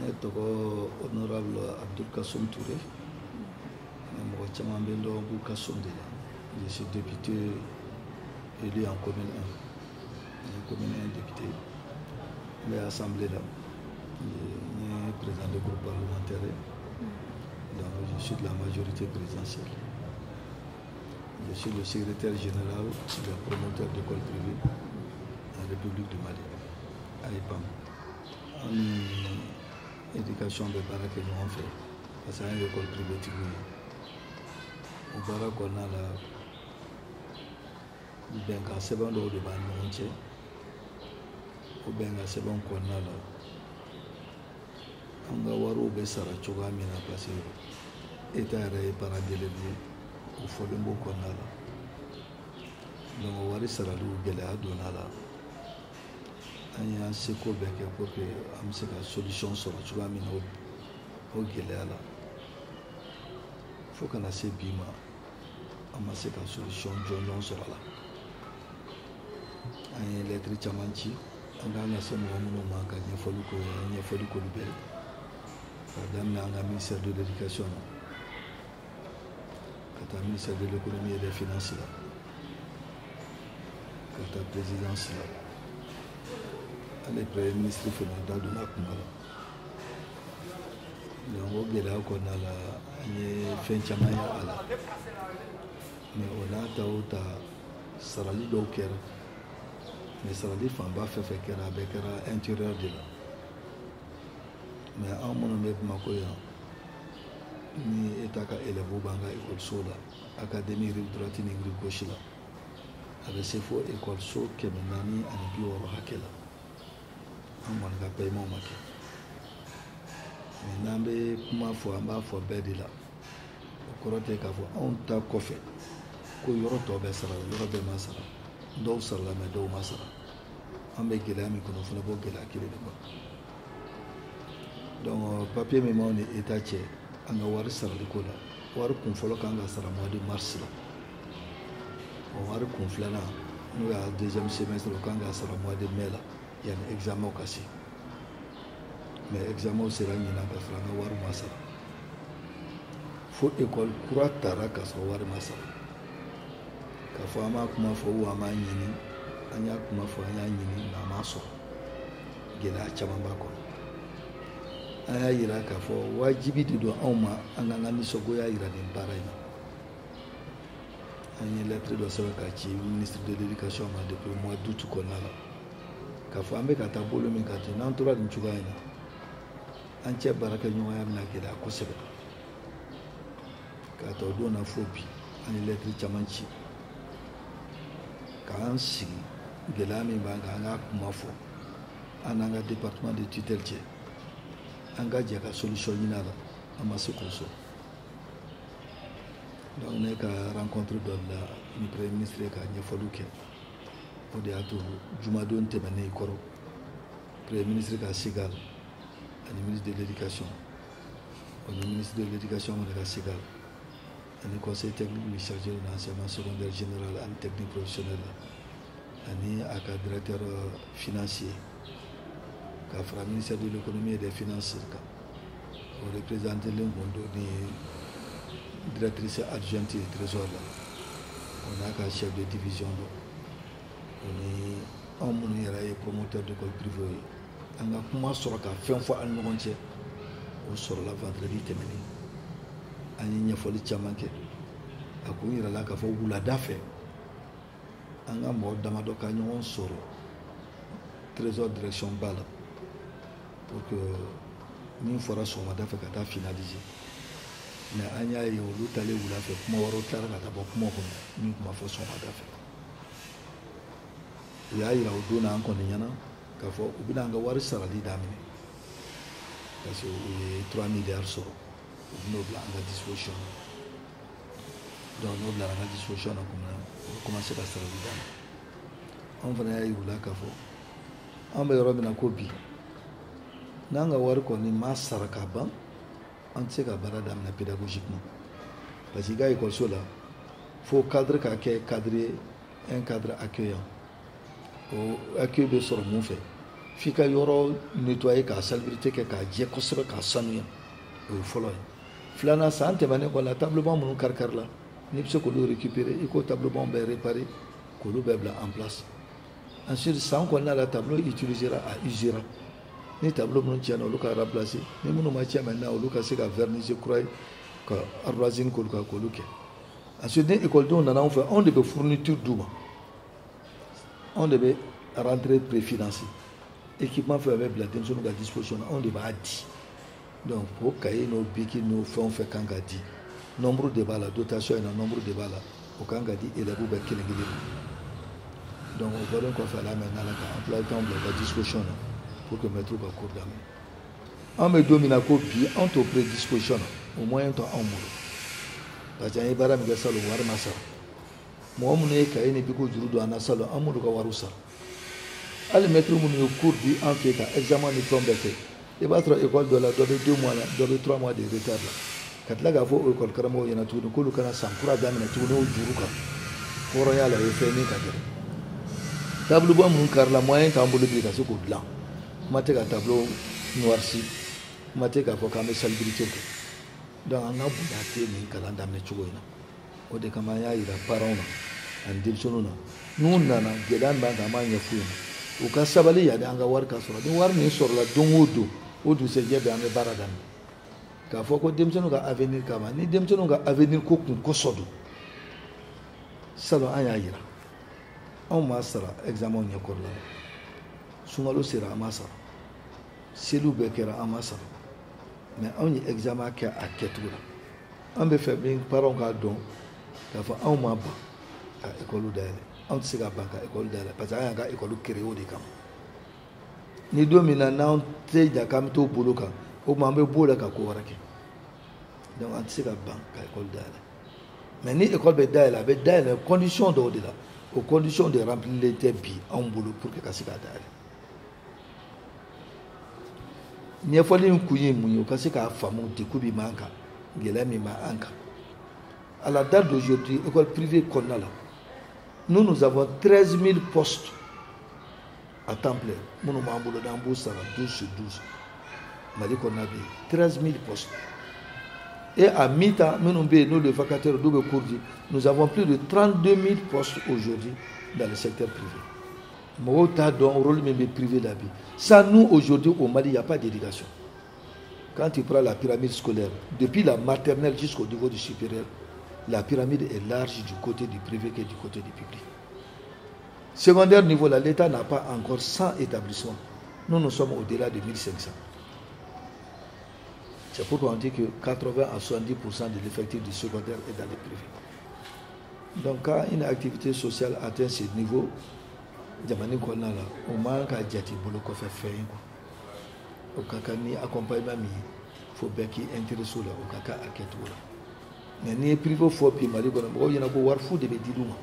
Ne tɔgɔ honorable Abdoul Kassoum Touré, mais mɔgɔ caman bɛ n dɔn Bou Kassoum de la. Je suis député élu en commune 1. N ye commune 1 député. N bɛ assemblée la. N ye président de groupe parlementaire ye. Donc je suis de la majorité présidentielle. Je suis le secrétaire général des promoteurs d'école privée en République du Mali, AEPAM. An ni éducation bɛ baara kɛ ɲɔgɔn fɛ parce que an ye école privée tigiw ye. O baara kɔnɔna la, bɛnkan sɛbɛn dɔw de b'an ni ɲɔgɔn cɛ. O bɛnkan sɛbɛn kɔnɔna la, an ka wariw bɛ sara cogoya min na, parce que État yɛrɛ ye parent d'élève ye, o fɔlen b'o kɔnɔna la. Donc wari saraliw gɛlɛya donna la. An y'an seko bɛɛ kɛ pour que an bɛ se ka solution sɔrɔ cogoya min na o gɛlɛya la. Fo kana se bi ma, an ma se ka solution jɔnjɔn sɔrɔ a la. An ye lettre caman ci, an kan ka se mɔgɔ minnu ma ka ɲɛfɔli k'o ye, an ye ɲɛfɔli k'olu bɛɛ ye, k'a daminɛ an ka ministère de l'éducation na, ka taa ministère de l'économie et des finances la, ka taa présidence la. Hali premier ministre fana da donna kuma la. Donc o gɛlɛya kɔnɔna la, an ye fɛn caman ye a la. Mais o n'a ta o ta, sarali dɔw kɛra, mais sarali fanba fɛn fɛn kɛra, a bɛɛ kɛra intérieur de la. Mais anw minnu bɛ Bamakɔ yan, ni État ka élèves b'an ka ekɔliso la, académie rive droite ni rive gauche la, a bɛ se fo ekɔliso 460 hakɛ la. An kɔni ka paiement ma kɛ. Mais n'an bɛ kuma fɔ, an b'a fɔ bɛɛ de la. O kɔrɔ tɛ k'a fɔ anw ta kɔfɛ ko yɔrɔ tɔ bɛɛ sara la, yɔrɔ bɛɛ ma sara. Dɔw sarala, mais dɔw ma sara. An bɛ gɛlɛya min kɔnɔ, o fana b'o gɛlɛya kelen de kɔnɔ. Donc papier min b'anw ni État cɛ an ka wari sarali ko la, wari kun fɔlɔ kan ka sara mois de mars la. O wari kun filanan, n'o y'a deuxième semestre, o kan ka sara mois de mai la, yanni examen ka se. Mais examen sera ɲinan ka sɔrɔ an ka wari ma sara. Fo école kura tara ka sɔrɔ wari ma sara. K'a fɔ an b'a kuma fɔ ou an b'a ɲini, an y'a kuma fɔ, an y'a ɲini, mais an m'a sɔrɔ. Gɛlɛya caman b'a kɔnɔ. An y'a yira k'a fɔ wajibi de don anw ma an k'an ka nisɔngoya yira nin baara in na. An ye lettre dɔ sɛbɛn k'a ci ministre de l'éducation ma depuis mois d'août kɔnɔna la, k'a fɔ an bɛ ka taa bolo min kan ten, n'an tora nin cogoya in na, an cɛ baarakɛɲɔgɔnya bɛna gɛlɛya kosɛbɛ. K'a ta o don na fo bi, an ye lettre caman ci k'an sigi gɛlɛya min b'an kan, an k'a kuma fɔ an n'an ka département de tutelle cɛ, an ka jɛ ka solution ɲini a la. An ma se k'o sɔrɔ. Donc ne ka rencontre dɔ la ni premier ministre ye ka ɲɛfɔliw kɛ, o de y'a to jumadon tɛmɛnen kɔrɔ, premier ministre ka SIGAL ani ministre de l'éducation, o ni ministre de l'éducation fana ka SIGAL ani conseil technique min chargé de l'enseignement secondaire général ani technique professionnel la, ani a ka directeur financier, ka fara ministère de l'économie et des finances kan, o représenté len kun don ni directrice adjointe trésor la, o n'a ka chef de division dɔ, o ni anw minnu yɛrɛ ye promoteur d'école privée ye, an ka kuma sɔrɔ ka fɛn fɔ an ni ɲɔgɔn cɛ. O sɔrɔla vendredi tɛmɛnen. An ye ɲɛfɔli caman kɛ. A kun yirala k'a fɔ wulada fɛ, an ka mɔgɔ damadɔ ka ɲɔgɔn sɔrɔ trésor direction ba la pour que min fɔra sɔgɔmada fɛ ka taa finaliser. Mais an y'a ye, olu talen wula fɛ, kuma wɛrɛw tilara ka taa bɔ kuma kɔnɔ min tun ma fɔ sɔgɔmada fɛ. U y'a yira o don na an kɔni ɲɛna k'a fɔ u bɛna an ka wari sarali daminɛ, parce que u ye 3 milliards sɔrɔ, u bɛn'o bila an ka disposition na. Donc n'o bilara an ka disposition na tuma min na, u bɛ commencer ka sarali daminɛ. Anw fana y'a yir'u la k'a fɔ an bɛ yɔrɔ min na ko bi, n'an ka wari kɔni ma sara ka ban, an tɛ se ka baara daminɛ pédagogiquement, parce que i ka ekɔliso la, fo cadre ka kɛ cadre ye, un cadre accueillant. O accueil bɛ sɔrɔ mun fɛ? F'i ka yɔrɔ nettoyer, k'a salubrité kɛ, k'a jɛ kosɛbɛ, k'a sanuya. O ye fɔlɔ ye. Filanan, san tɛmɛnen kɔ la, tableau banc minnu kari-kari la, n'i bɛ se k'olu récupérer, i k'o tableau banc bɛɛ réparer, k'olu bɛɛ bila en place. Ensuite, san kɔnɔna la, tableau utilisera, a usera. Ni tableau minnu tiɲɛna, olu ka remplacer. Ni minnu ma tiɲɛ maintenant, olu ka se ka verniser kura ye, ka ardoisine k'olu kan, k'olu kɛ. Ensuite, ni ekɔlidenw nana anw fɛ, anw de bɛ fourniture d'u ma, anw de bɛ rentrée préfinancer. Équipement fɛn fɛn bɛ bila denmisɛnninw ka disposition na, anw de b'a di. Donc o cahier n'o bic n'o fɛn o fɛn kan ka di, nombre de b'a la, dotation in na, nombre de b'a la, o kan ka di élèves bɛɛ kelen kelen ma. Donc o bɔlen kɔfɛ a la, maintenant la, ka emploi du temps bila u ka disposition na pour que maître ka cours daminɛ. An bɛ don min na ko bi, anw t'o prédisposition na, o moyen tɛ anw bolo, parce que an ye baara min kɛ salon, wari ma sara. Mɔgɔ minnu ye cahier ni bic juru don an na salon, an m'olu ka wariw sara. Hali maître minnu ye cours di an fɛ yen, ka examen ni fɛnw bɛɛ kɛ, i b'a sɔrɔ école dɔ la, dɔ bɛ 2 mois la, dɔ bɛ 3 mois de retard la. Ka tila k'a fɔ o école karamɔgɔw ɲɛna tuguni k'olu kana san kura daminɛ tuguni o juru kan, hɔrɔnya la, o ye fɛn min ka gɛlɛn. Tableau banc minnu karila, moyen t'an bolo bi ka se k'o dilan. Kuma tɛ ka tableau noirci, kuma tɛ k'a fɔ k'an bɛ salubrité kɛ. Donc an ka bonya tɛ nin kalan daminɛ cogo in na. O de kama an y'a yira parents na ani denmisɛnninw na, n'u nana, gɛlɛya min b'an kan, an b'a ɲɛf'u ɲɛna, u ka sabali yanni an ka wari ka sɔrɔ. Ni wari min sɔrɔla don o don, o dugusɛjɛ bɛɛ an bɛ baara daminɛ. K'a fɔ ko denmisɛnninw ka avenir kama, ni denmisɛnninw ka avenir ko kun kosɔn don. Salon, an y'a yira, anw m'a sara examen ɲɛkɔrɔla la. Sunkalo sera, an m'a sara. Seliw bɛɛ kɛra, an m'a sara. Mais anw ye examen kɛ a kɛcogo la. An bɛ fɛ min parents k'a dɔn k'a fɔ, anw ma ban ka école dayɛlɛ. Anw tɛ se ka ban ka école dayɛlɛ, parce que an y'an ka école créer o de kama. Ni don min na n'an tɛ ja k'an bɛ t'o bolo kan, o tuma an bɛ b'o la ka ko wɛrɛ kɛ. Donc an tɛ se ka ban ka école dayɛlɛ. Mais ni école bɛ dayɛlɛ, a bɛ dayɛlɛ condition dɔw de la. O condition de remplilen tɛ bi anw bolo pour que ka se k'a dayɛlɛ. Ɲɛfɔli in kun ye mun ye? O ka se k'a faamu degun min b'an kan, gɛlɛya min b'an kan. À la date d'aujourd'hui, école privée kɔnɔna la, nous, nous avons 13 000 postes à temps plein minnu b'an bolo, n'an b'u sara 12 sur 12. Mali kɔnɔna bɛ yen 13 000 postes. Et à mi-temps, minnu bɛ yen, n'olu ye vacataires, n'u bɛ cours di, nous avons plus de 32 000 postes aujourd'hui dans le secteur privé. Mɔgɔw t'a dɔn rôle min bɛ privé la bi. Sans nous, aujourd'hui, au Mali, il n'y a pas d'éducation. Quand tu prends la pyramide scolaire, depuis la maternelle jusqu'au niveau du supérieur, la pyramide est large du côté du privé que du côté du public. Secondaire niveau, là, l'État n'a pas encore 100 établissements. Nous, nous sommes au-delà de 1500. C'est pourquoi on dit que 80 à 70% de l'effectif du secondaire est dans le privé. Donc quand une activité sociale atteint ce niveau, jamana kɔnɔna la, o man ka jate bolo kɔfɛ fɛn ye quoi. O ka kan ni accompagnement min ye, fo bɛɛ k'i intéressé o la, o ka kan a kɛcogo la. Mais n'i ye privé fɔ bi Mali kɔnɔ, mɔgɔw ɲɛna ko wari fu de bɛ di u ma.